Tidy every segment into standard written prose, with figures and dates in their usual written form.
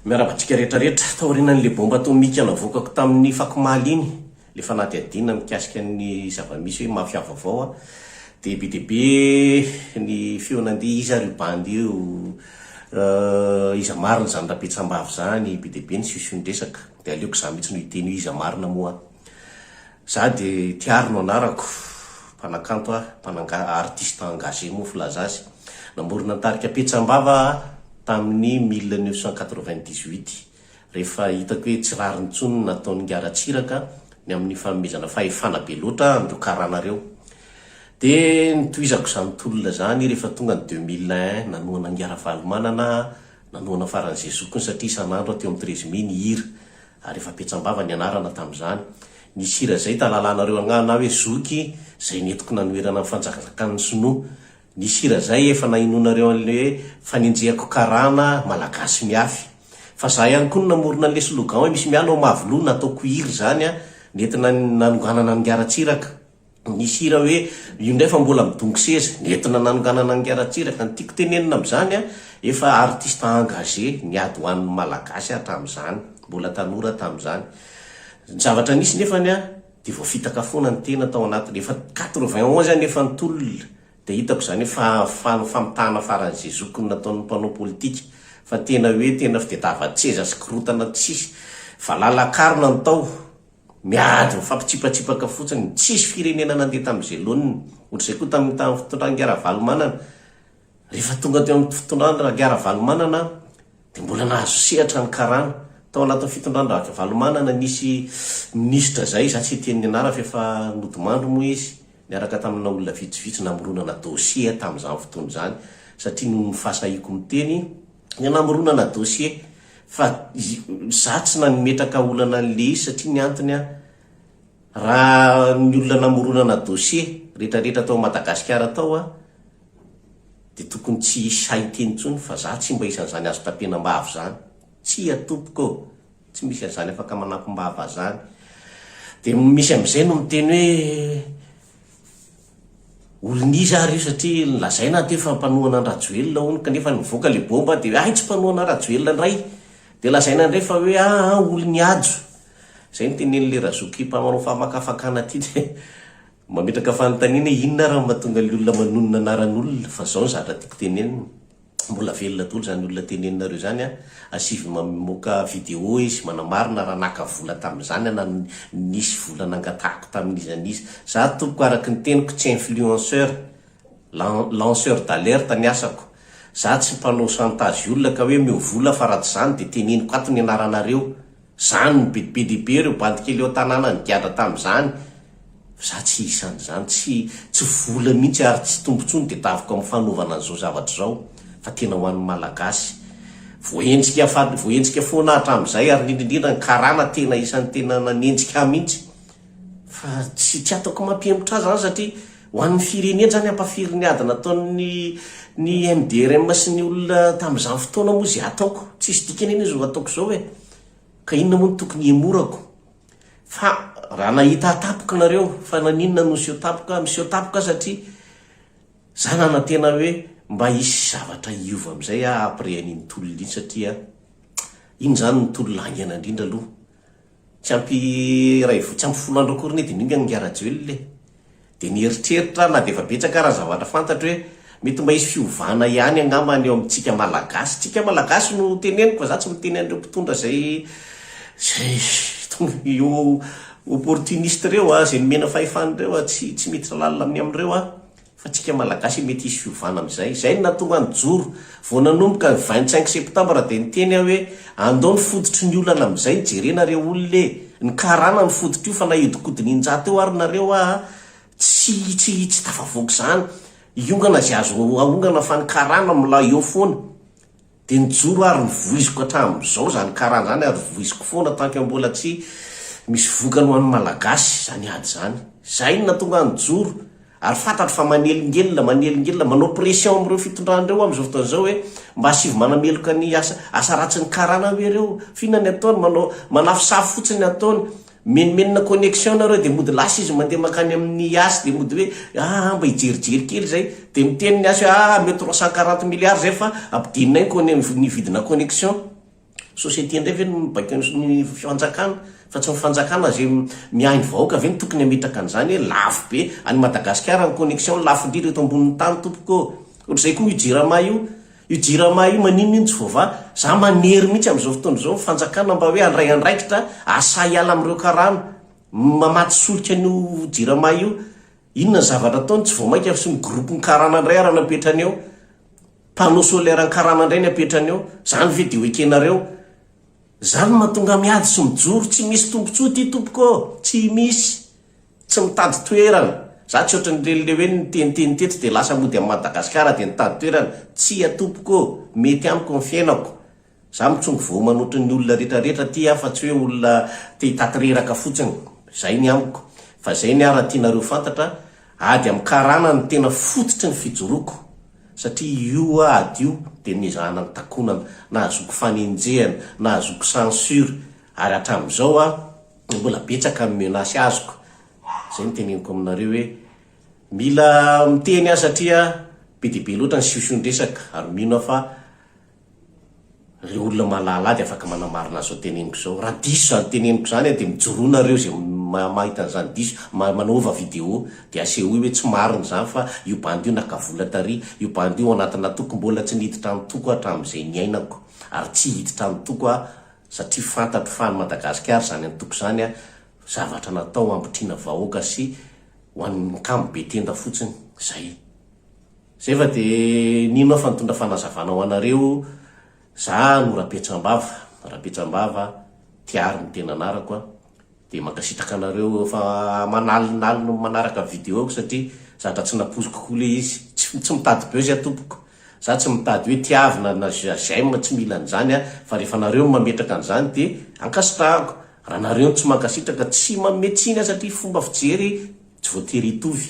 Miarahaba antsika rehetra rehetra. Taorianan'ilay bomba atomika navoakako tamin'ny fakomaly iny, ilay fanadihadiana mikasika ny zava-misy hoe mafia vaovao, dia be dia be ny feo nandeha, iza ary io bandy io, iza marina izany Rabetsambavy izany, be dia be ny siosion-dresaka. Dia aleoko izaho mihitsy no hiteny hoe iza marina moa aho. Izaho dia Tiary no anarako, mpanakanto aho, mpananga, artiste engagé moa filaza azy. Namorona ny tarika Petsambava aho tamin'ny 1998, rehefa hitako hoe tsy rariny intsony ny nataon'ingahy Ratsiraka ny amin'ny fanomezana fahefana be loatra an'ireo karana ireo. Dia nitohizako izany tolona izany rehefa tonga ny 2001, nanohana an'ingahy Ravalomanana aho, nanohana faran'izay zokiny satria isan'andro aho teo amin'ny Treize Mai nihira, ary efa petsam-bava ny anarana tamin'izany. Nisy hira izay talalanareo angaha na hoe zoky izay nentiko nanoherana ny fanjakazakan'ny sinoa. Nisy hira zay efa nahenoanareo an'le hoe fanenjehako karana malagasy miafy. Fa za ihany koa no namorona an'le slogan hoe misy miala ao Mavoloha nataoko hira izany an, nentina nanonganana an'i Ratsiraka. Nisy hira hoe io indray fa mbola midongy seza, nentina nanonganana an'i Ratsiraka. Ny tiako tenenina amin'izany an, efa artiste engagé niady ho an'ny malagasy aho tamin'izany, mbola tanora tamin'izany. Ny zavatra nisy nefany an, dia voafitaka foana ny tena tao anatiny. Efa 91 aho nefa nitolona. Dia hitako izany hoe fa fa famitahana faran'izay zokiny nataon'ny mpanao politika fa tena hoe tena fitediavan-tseza sy korotana tsisy valala-karona ny tao, miady mifampitsipatsipaka fotsiny, tsisy firenena nandeha tamin'izay laoniny. Ohatr'izay koa tamin'ny tamin'ny fitondran'ingahy Ravalomanana. Rehefa tonga teo amin'ny fitondran Rangahy Ravalomanana dia mbola nahazo sehatra ny karana. Tao anatin'ny fitondran Ravalomanana nisy minisitra izay, izaho tsy hiteny ny anarany fa efa nodimandry moa izy, niaraka tamina olona vitsivitsy namoronana dossier tamin'izany fotoana izany satria noho ny fahasahiako miteny dia namoronana dossier fa izaho tsy nametraka olana an'ilay izy satria ny antony an, raha ny olona namoronana dossier rehetrarehetra tao Madagasikara tao an, dia tokony tsy hisy sahy hiteny intsony fa za tsy mba isan'izany azo tapenam-bava izany. Tsia tompoko ô! Tsy misy an'izany afaka manampim-bava zany. Dia misy amin'izay no miteny hoe olon'iza ary io satria nolazaina ato hoe fa mpanohana an-dRajoelina hono kanefa nivoaka ilay bomba dia hoe hay tsy mpanohana an-dRajoelina indray. Dia lazaina indray fa hoe aa olon'i Hajo. Izay no tenenin'ilay razoky mpanao famakafakana ity dia mametraka fanontaniana hoe inona ary no mahatonga ny olona manonona anaran'olona fa izao ny zavatra tiako tenenina. Mbola velona daholo izany olona teneninareo izany an! Asivy mamoaka vidéo izy manamarina raha naka vola tamin'izany na nisy vola nangatahako tamin'iza n'iza. Za tompoko araky ny teniko tsy influenceur, lanceur d'alerte ny asako. Za tsy mpanao chantage olona ka hoe omeo vola fa raha tsy izany dia teneniko ato ny anaranareo. Zany no be be dia be ireo bandy kely eo an-tanàna nigadra tamin'izany. Fa za tsy isan'izany, tsy tsy vola mihitsy ary tsy tombotsoa no tedaviko amin'ny fanaovana an'izao zavatra izao fa tena ho an'ny Malagasy. Voahenjika fa voahenjika foana aho hatramin'izay ary indrindra indrindra ny karana tena isan'ny tena nanenjika ahy mihitsy. Fa tsy tsy ataoko mampihemotra ahy izany satria ho an'ny firenena izany ampafirin'ny ady nataon'ny ny MDRM sy ny olona tamin'izany fotoana moa izay ataoko. Tsisy dikany anie izao ataoko izao e. Ka inona moa no tokony hihemorako? Fa raha nahita ahy tampoka nareo, fa naninona no niseho tampoka aho? Miseho tampoka aho satria za nanantena hoe mba hisy zavatra hiova amin'izay aho après an'iny tolona iny satria iny izany no tolona haingana indrindra aloha. Tsy ampy iray vo, tsy ampy folo andro akory anie dia niongana ingahy Rajoelina e. Dia nieritreritra aho na dia efa betsaka ara ny zavatra fantatro hoe mety mba hisy fiovana ihany angamba ny eo amintsika Malagasy. Tsika Malagasy no teneniko fa za tsy miteny an'ireo mpitondra izay izay tonga eo opportuniste ireo a, izay nomena fahefana ireo a, tsy tsy miditra lalina amin'ny amin'ireo aho. Fa tsika Malagasy mety hisy fiovana amin'izay. Izay no nahatonga ahy nijoro. Vao nanomboka ny 25 septembre dia niteny aho hoe andao ny fototry ny olana amin'izay no jerena re olona e! Ny karana no fototr'io fa na hiodikodina injato eo ary nareo aa tsy tsy tsy tafavoaka izany. Hiongana izay azo ahongana fa ny karana mila eo foana. Dia nijoro ary novoiziko hatramin'izao izany karana izany ary voiziko foana tant que mbola tsy misy vokany ho an'ny Malagasy izany ady izany. Izay no nahatonga ahy nijoro ary fantatro fa manelingelina, manelingelina, manao pression amin'ireo fitondrana ireo aho amin'izao fotoana izao hoe mba asivo manameloka ny asa asa ratsin'ny karana hoe ireo. F'inona ny ataony? Manao manafosafo fotsiny ny ataony. Menomenona connexion nareo dia mody lasa izy mandeha mankany amin'ny Yas dia mody hoe aa mba hijerijery kely zay dia miteny ny Yas hoe aa omeo 340 milliards zay fa ampidininay ny conne ny vidina connexion. Société indray ve no mibaiko ny fanjakana fa tsy ny fanjakana izay miahy ny vahoaka ve no tokony hametraka an'izany hoe lafo be any Madagasikara ny connexion lafo indrindra eto ambonin'ny tany tompoko ô! Ohatr'izay koa io jirama io, io jirama io maninona io no tsy voavaha? Za manery mihitsy amin'izao fotoana izao ny fanjakana mba hoe handray andraikitra hahasahy hiala amin'ireo karana mamatsy solika an'io jirama io, inona ny zavatra ataony tsy vao mainka sy ny groupe ny karana indray ara napetrany eo. Panneau solaire ankarana indray ny apetrany eo, zany ve de ho ekenareo? Zany no mahatonga miady sy mijoro, tsy misy tombotsoa ity tompoko ô, tsy misy, tsy mitady toerana, za tsy ohatran'ireny le hoe niteniteny teto de lasa mody any Madagascar de nitady toerana, tsia tompoko ô, mety amiko ny fiainako, Za mitsongo voaomana ohatran'ny olona retraretra aty aho fa tsy hoe olona te hitaty reraka fotsiny. Zay ny amiko. Fa zay ny ahy raha tianareo fantatra, ady amin'ny karana no tena fototry ny fijoroako. Satria io ady io dia nezahana nitakonana, nahazoako fanenjehana, nahazoako censure, ary hatramin'izao aho mbola betsaka ny menace azoko. Zay no teneniko aminareo hoe mila miteny aho satria be dia be loatra ny siosion-dresaka ary mino aho fa Ireo olona mahalala ahy dia afaka manamarina an'izao teneniko izao. Raha diso izany teneniko izany dia mijoroa nareo izay mahita an'izany diso, manaova vidéo dia asehoy hoe tsy marina izany fa io bandy io naka vola tary, io bandy io ao anatina toko, mbola tsy niditra antoko aho hatramin'izay niainako ary tsy hiditra antoko aho satria fantatro fa any Madagasikara izany antoko izany zavatra natao hambotriana vahoaka sy ho an'ny kamo be tenda fotsiny. Izay. Zay fa de nino aho fa nitondra fanazavana ho anareo, za no Rabetsambava, Rabetsambava Tiary no tena anarako a, de mankasitraka anareo efa aman'alinaliny manaraka video-ko satria zavatra tsy nampoiziko koa le izy, tsy tsy mitady buzz aho tompoko, za tsy mitady hoe tiavina na j'aime tsy mila an'izany aho fa rehefa nareo no mametraka an'izany de ankasitrahako, raha nareo no tsy mankasitraka tsy manome tsiny aho satria fomba fijery tsy voatery hitovy.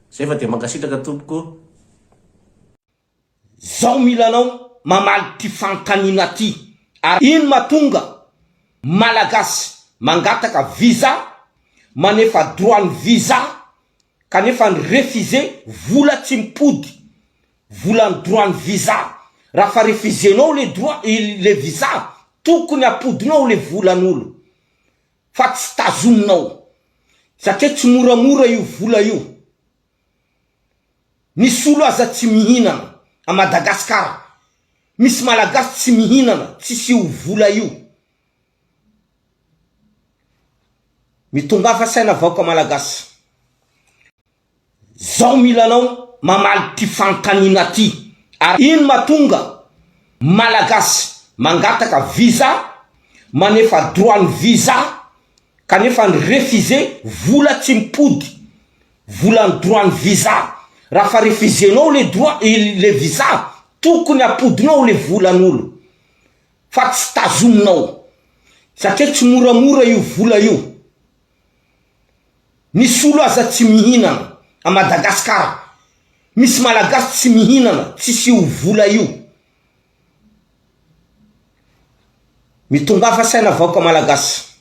Zay fa dia mankasitraka tompoko. Zao mila anao mamaly ty fanontaniana ty ary ino matonga malagasy mangataka visa manefa droit ny visa kanefa ny refuse vola tsy mipody vola ny droit ny visa raha fa refusenao le droit le visa tokony apodinao le volan'olo fa tsy tazominao satria tsy moramora io vola io, misy olo aza tsy mihinana a Madagascar, misy malagasy tsy mihinana tsisy io vola io, mitongava saina vahoaka malagasy. Zao mila anao mamaly ty fanontaniana ty ary ino matonga malagasy mangataka visa manefa droit ny visa kanefa ny refuse vola tsy mipody vola ny droit ny visa raha fa refusenao le droit le visa tokony apodinao le volan'olo fa tsy tazominao satria tsy moramora io vola io. Misy olo aza tsy mihinana a Madagascar, misy malagasy tsy mihinana tsisy io vola io. Mitongava saina vahoaka malagasy.